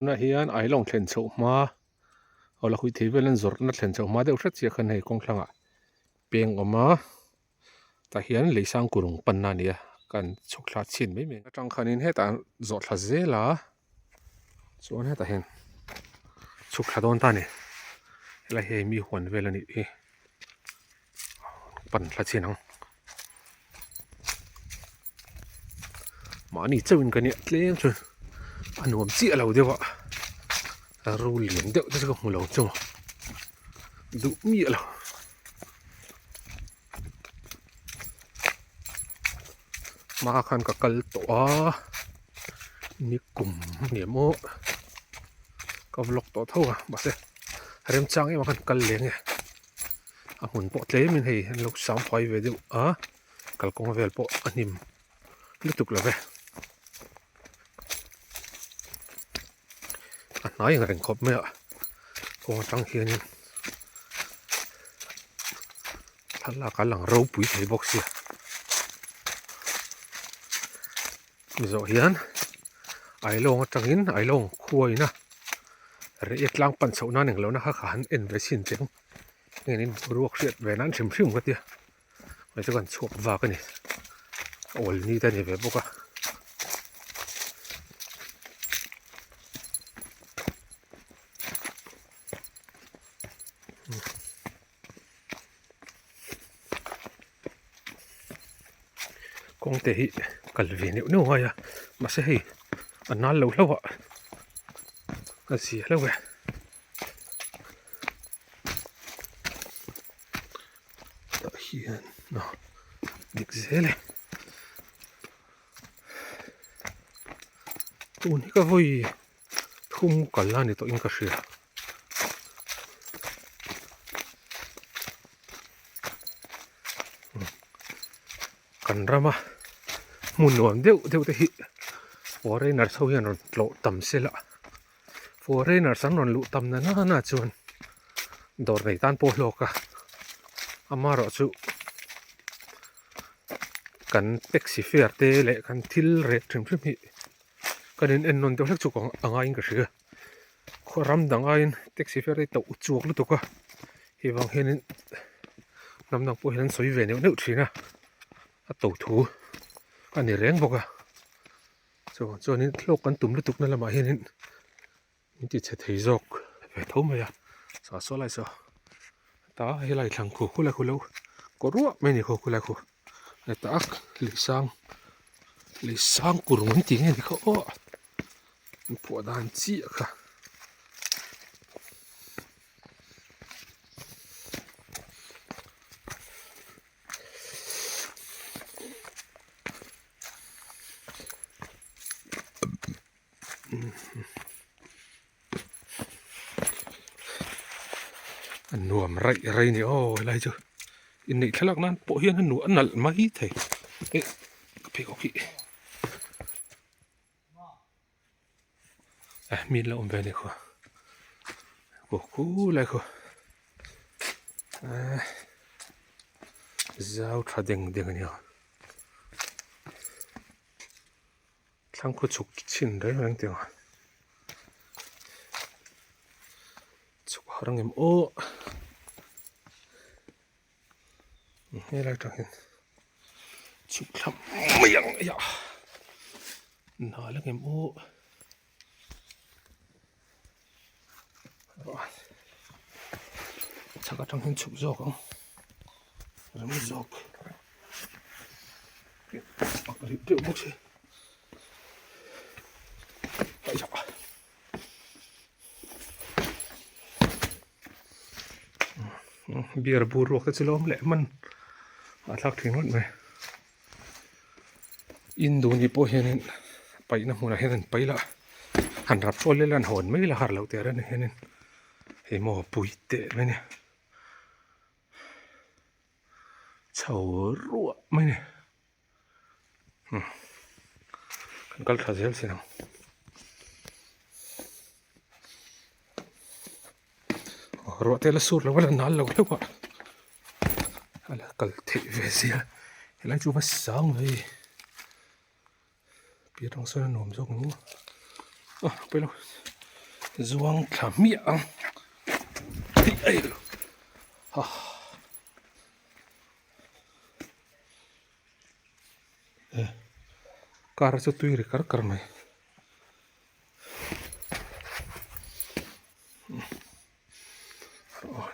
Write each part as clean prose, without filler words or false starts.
Tunah hian Ailawng thlen chhoh hma aw la huih thei vel an zawrhna thlen chhoh hma deuh hret chiah khan hei kawng thlangah peng a awm a tah hian leisang kurung panna a ni a kan chhuk thla chhin mai mai atang khanin hetah zawh thla zel a chuan hetah hian chhuk thla dawn ta a ni helai hi hei mi huan vel a nih hi pan thla chin ang mahni chauhin ka nia tlem chuan a nuam chiah lo deuh a ro lian deuh te chu ka hmu lo chu duh miah lo. Hma khan ka kal tawh a nikum nge maw ka vlog tawh tho a mahse remchang em a khan kal leh nge a hmun pawh tlem in hei an lo sang fai ve deuh a kalkawng vel pawh a hnim lutuk lo ve a hnai ang reng khawp mai a kawng atang hianin thlalak a lang ropui thei bawk sia zawh hian Ailawng atangin Ailawng khuaina reh tlang pan chhoh nan englo na kha kha han en ve chhin che ang engin boruak hriat ve nan hrim hrim ka tia. Hei chu kan chhuak vak a ni awl ni te a ni ve bawk a. Kawng te hi kal ve neuh neuh ngai a mahse hei a nal lo hlauh a a zia hlauh e. Tah hian aw dik zel e tun hi ka vawi thum kal a ni tawh in ka hria kan rama hmun nuam deuh deuh te hi foreigners ho hian rawn tlawh tam sela. Foreigners an rawn luh tam na nana chuan dawr nei tan pawh hlawk a amaherawh chu kan taxi fare te leh kan thil rek hrim hrim hi kan in en nawn deuh hlek chu a ngaiin ka hria khaw ram dang aiin taxi fare hi to uchuak lutuk a hei vang hianin hnam dang pawh hian an sawi ve neuh neuh thin a a to thu a ni reng bawk a. Chuvang chuanin hlawk kan tum lutuk na lamah hianin min ti chhe thei zawk ve tho mai a saw saw lai saw ta helai thlang khu khu lai khu lo kawr ruah mai a ni khaw khu lai khu heta lei sang lei sang kur an tih nge ni kha aw an phuah dan chiah kha. A nuam raih raih a ni aw helai chu inneih thlalak nan pawh hian a nuam a nalh mai thei eh ka pheikhawk hi eh mi an lo awm ve a ni khaw kaw khulai khaw eh zau tha deng deng a ni a. Thlang khaw chhuk chhin reng reng tih ang a chhuk har ang em aw helai atang hian chhuk thla mai ang a nal ang em aw chhak atang hian chhuk zawk ang rem zawk pak rih deuh bawk si beer bur ruak te chu lo awm leh hman a thlak thin ngawt mai. Induni pawh hianin paihna hmunah hian an paih la han rap hrual ila an hawn mai la har loh teh reng hianin hei maw pui teh mai a ni chho ruah mai a ni umm kan kal tha zel si ang. Ruah te la sur lo a la nal lo hlauh a a la kal theih ve sia helai chu va sang ve piah atang sawn a nuam zawk ang a pawi lo. Zuang thla hmiah ang. Car chu tui ri kar kar mai.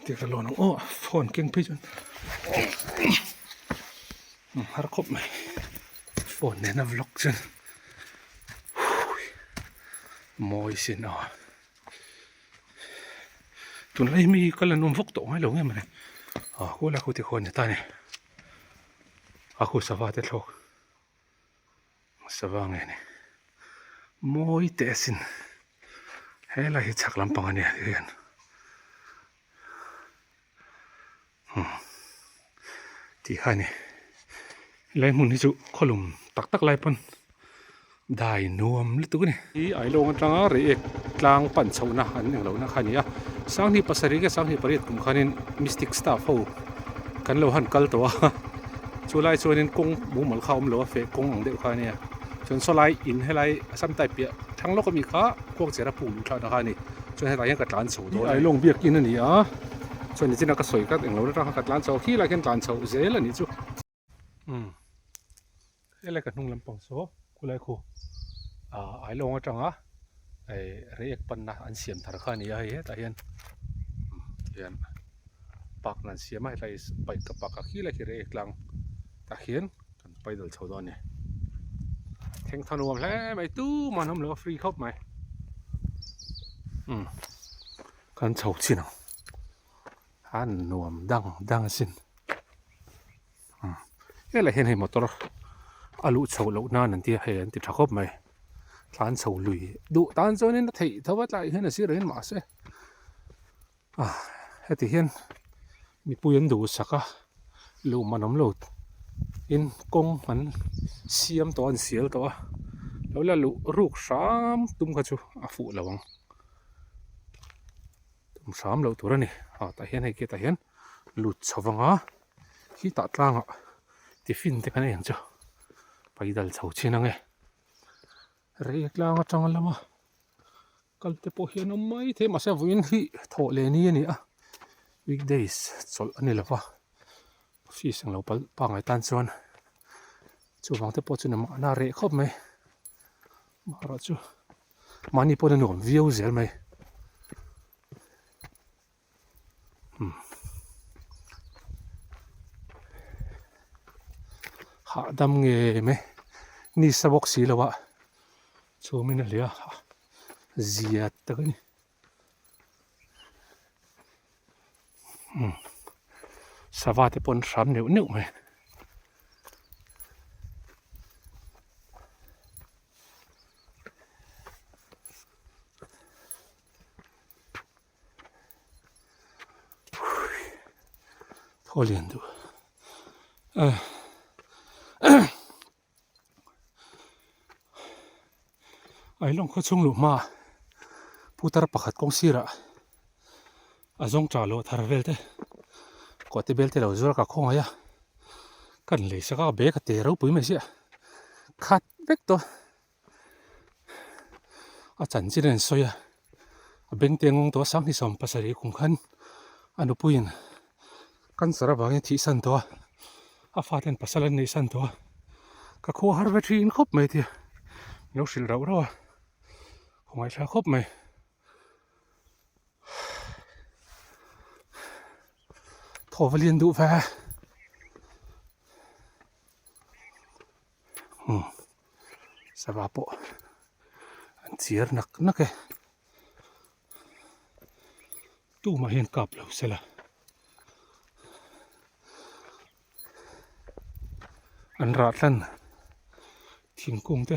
Ti ka lawn ang aw phone keng phei chuan har khawp mai phone nena vlog chuan mawi sin aw tunlai mi ka la nawm vak tawh ngai lo nge mawni ah khaw lai khu te khaw a ni ta a ni a khu sava te thlawk. Sava nge ni mawi teh asin helai hi chhak lampang ania ti hian umm tih kha ani helai hmun hi chu khawlum tak tak lai pawn dai nuam lutuk ani. Hi Ailawng atanga Reiek tlang pan chhohna an englohna kha a ni a Sanghnih pasarih nge Sanghnih pariat kum khanin Mystic staff ho kan lo han kal tawh a chulai chuanin kawng mumal kha a awm lo a feh kawng ang deuh kha a nia chuan sawlai in helai Assam type piah thlang lawk ami kha khuangchera puk luh thlakna kha a ni chuan hetah hian ka tlan chho dawn a ni. Ailawng biakin a ni a chuan nichina ka sawi kha englo atang khan ka tlan chho a khilai khian tlan chhoh zel a nih chu. Umm helai ka hnung lampang saw khulai khu ah Ailawng atanga eh Reiek panna an siam thar kha a ni a hei hetah hian hian park na an siam a hetlai bike ka park a khilai khi Reiek tlang tah khian kan paidal chho dawn a ni thleng tha nuam hle mai tumah an awm lo a free khawp mai umm kan chho chin ang. A nuam dang dang asin umm helai hian hei motor a luh chhoh loh nan an tia hei an ti tha khawp mai tlan chho lui duh tan chuanin a theih tho a tlaiah hian a sirah hian mahse ah heti hian mipui an duhsak a luh man awm lo in kawng an siam tawh a an sial tawh a lo la luh ruk hram tum kha chu a fuh lo ang. Tum hram loh tur a ni ah tah hian hei khi tah hian lut chho vang a khi tah tlangah tiffin te kan ei ang chu paidal chho chin ang e rei tlang atanga lama kal te pawh hi an awm mai thei mahse vawiin hi thawh leh ni a ni a weekdays chawlh a ni lo va office ang lo pal pangngai tan chuan chuvang te pawh chu mahna reh khawp mai maherawhchu. Mahni pawhin a nuam viau zel mai. Umm. Hahdam nge mai. Ni sa bawk si lo a chhumin a hliah a zia tak a ni. Umm. Sava te pawh an hram neuh neuh mai. Thaw lian duh Ailawng khaw chhung luh hma putar pakhat kawng sirah a zawng tah loh thar vel te kawhte bel te lo zuar ka khawngaih a kan lei sak a bag a te ropui mai sia khat vek tawh a chanchin a insawi a a beng te ngawng tawh a sanghnih 70 kum khan a nupuiin cancer avangin thih san tawh a a faten pasal an neih san tawh a ka khua har ve thin khawp mai tia min lo hrilh rauh rauh a khawngaih thlak khawp mai. Thaw va lian duh ve. Umm sava pawh an chiar nak nak e. Tumah hian kap lo sela. An rah tlan thingkung te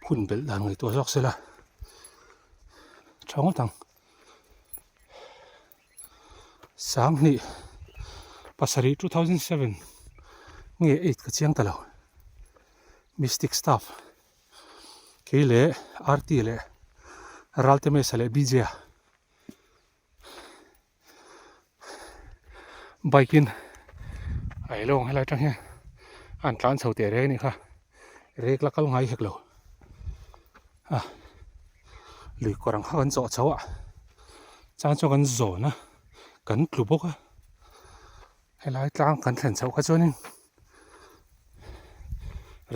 phun belh dan ngaihtuah zawk sela tha ngawt ang. 27 2007 nge 8 ka chiang ta lo mystic staff kei leh RT leh Ralte Mesa leh BJ a bike in a ilo ang helai atang hian an tlan chho teh reng a nih kha rek la kal ngai hek lo a. Lui kawr ang kha kan zawh chho a, chang chuan kan zawn a, kan tlu bawk a, helai tlang kan thlen chhoh kha chuanin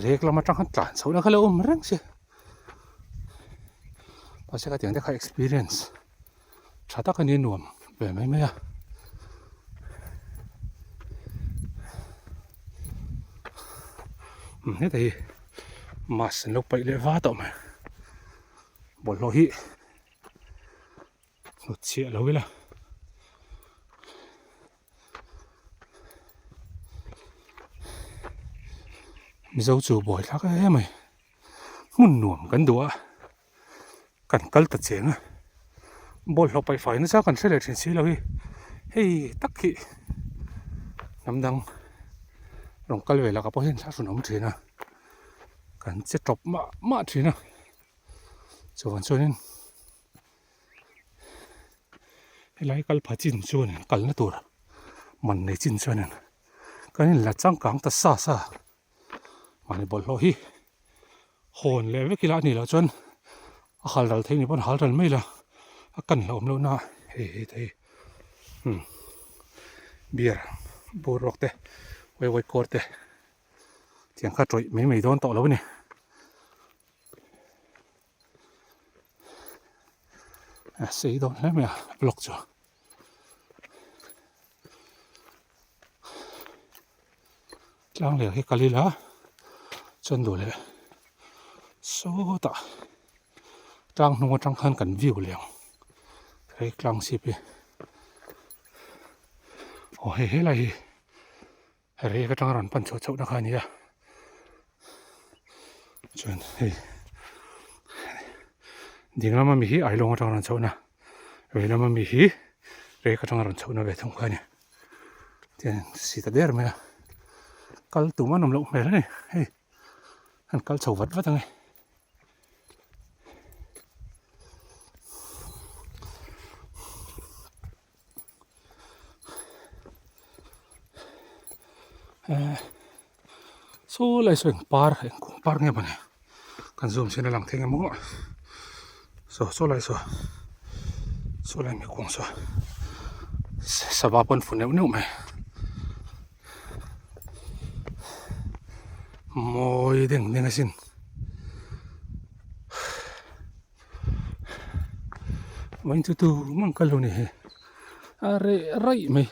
rek lam atang khan tlan chhoh na kha lo awm reng sia mahse khatiang te kha experience tha tak a ni nuam ve mai mai a. Heta hi mask an lo paih leh va tawh mai bawlhhlawh hi hnut chhiah lo ila. Mizo chu buai thlak em mai hmun nuam kan duh a kan kal ta cheng a bawlhhlawh paih fai nasa kan hre leh thin si lo hi hei tak hi hnam dang rawn kal ve lakah pawh hian thla rawn awm thin a kan che tawp mah mah thin a chuvang chuanin. Helai kal pha chin chuanin kalna tur man nei chin chuanin kan inla changkang ta sa sa mahni bawlhhlawh hi hawn leh vek ila a nih loh chuan a hal ral theih ni pawn a hal ral mai la a kan hlauhawm loh na hei hei te hi umm beer bur rawk te waiwai kawr te tiang kha tawih mai mai dawn tawh lo a ni. A sei dawn hle mai a vlog chu. Tlang leh hi kal ila chuan duh leh sawtah tlang hnung atang khan kan view leh ang hei tlang sip hi aw hei helai hi. Rek atanga rawn pan chhoh chhoh na kha a ni a chuan hei ding lama mi hi ailawng atanga rawn chhoh na vei lama mi hi rek atanga rawn chhoh na ve thung kha a ni tian si ta der mai a kal tum a nawm loh hmel a ni hei an kal chho vat vat ang e. Saw lai saw eng par eng kung par nge mawni kan zoom chhin a lang thei emaw saw saw lai saw saw lai mi kung saw sava pawn fu neuh neuh mai mawi deng deng asin. Vawiin chu tu mang kal lo ni hi a reh raih mai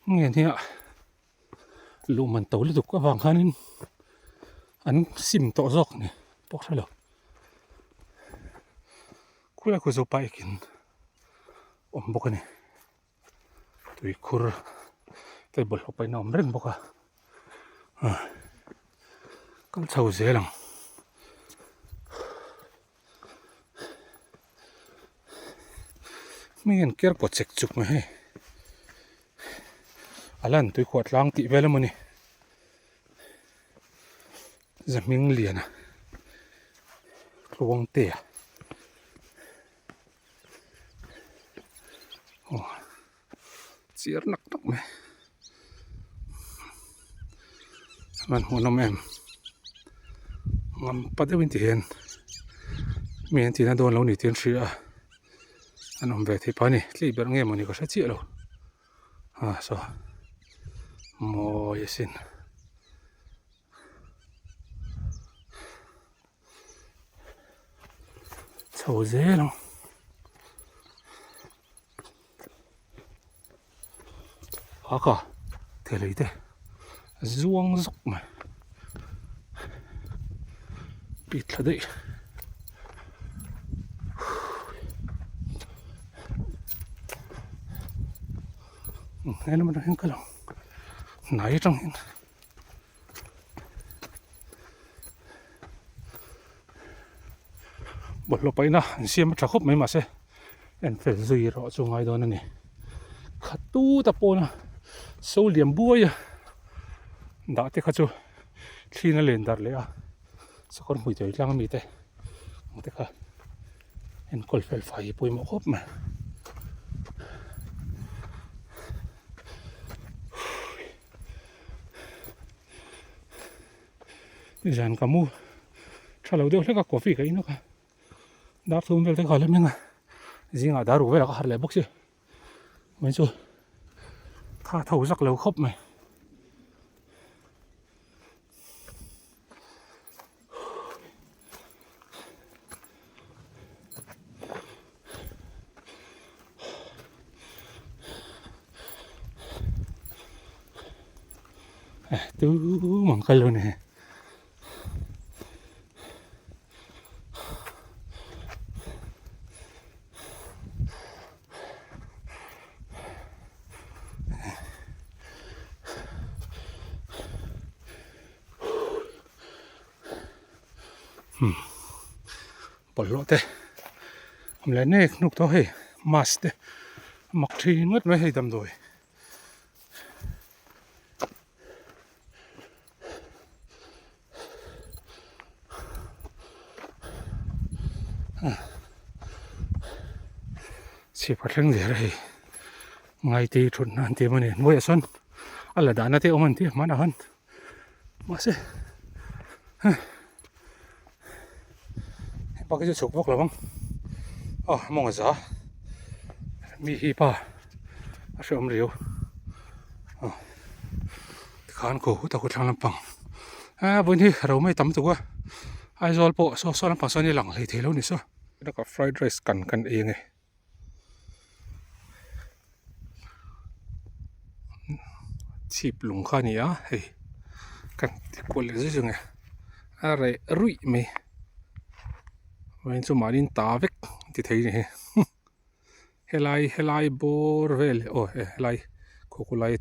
nge nia luh man to lutuk avang khanin an sim tawh zawk ni pawh hre lo khulai khaw zopa ekin awm bawk a ni. Tuikhur te bawlhhlawh pawhin a awm reng bawk a ah kal chho zel ang hming an ker kaw chek chuk mai hei a lan tuikhuah tlang tih vel emaw ni zahming liana tluangtea. Aw chiar nak nak mai an hmuhnawm em ngam pa deuhin ti hian mi an tihna dawn lo ni tih an hria a an awm ve theih phah a ni tli ber nge mawni ka hre chiah lo ah saw mawi asin. Chho zel ang haka thelei te zuang zawk mai pit thla daih helam atang hian kal ang hnai atang hian. Bawlhhlawh paihna an siam a tha khawp mai mahse en fel zui erawh chu ngai dawn a ni. Khat tut a pawna so lian buai a dah te kha chu thli na len darh leh a sakawr hmui tawih tlang ami te ang te kha enkawl fel fai hi pawimawh khawp mai. Zan ka mu tha lo deuh hlek a coffee ka in awk a. Dar thum vel te kha la hming a zingah dar ruk velah ka harh leh bawk si mai chu tha tho zak lo khawp mai. Tumah kal lo ni. Bawlhhlawh te awm leh nek hnuk tawh hei mask te mak thin ngawt mai hei damdawi. Chhip a thleng zel a hei ngaite thut na an ti emaw ni hnuaiah sawn a la dahna te a awm an ti a hmanah khan mahse hepa khi chu chhuk vak lo ang aw mawng a za mi hi pa a hrehawm riau aw tikhan khu huta khu thlang lampang a vawiin hi ro mai tam tuk a Aizawl pawh saw saw lampang sawn hi lang hlei thei lo ni saw fried rice kan kan ei ange. Chhip lung kha a ni a hei kan ti kual leh zui zui a a reh ruih mai vawiin chu mahni ta vek ti thei a ni hei helai helai bawr vel aw helai khaw khu lai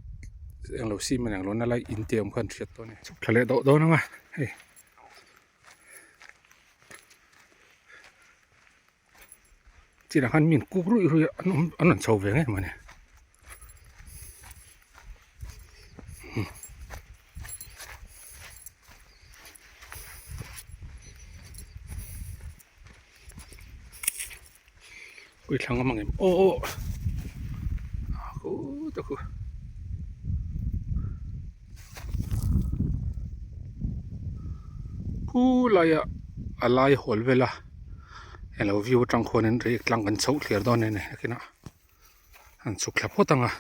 englo cement englo na lai in te awm khan hriat tawh a ni chhuk thla leh dawh dawn ang a hei. Chinah khan mi an kuk ruih ruih a an awm an rawn chho ve ngei mawni. Ui thlang awm ang em aw aw khu ta khu. Khu laia a lai hawl vel a eng lo view atang khuanin rei tlang kan chhoh thlir dawn a ni nakinah an chhuk thla phawt ang a.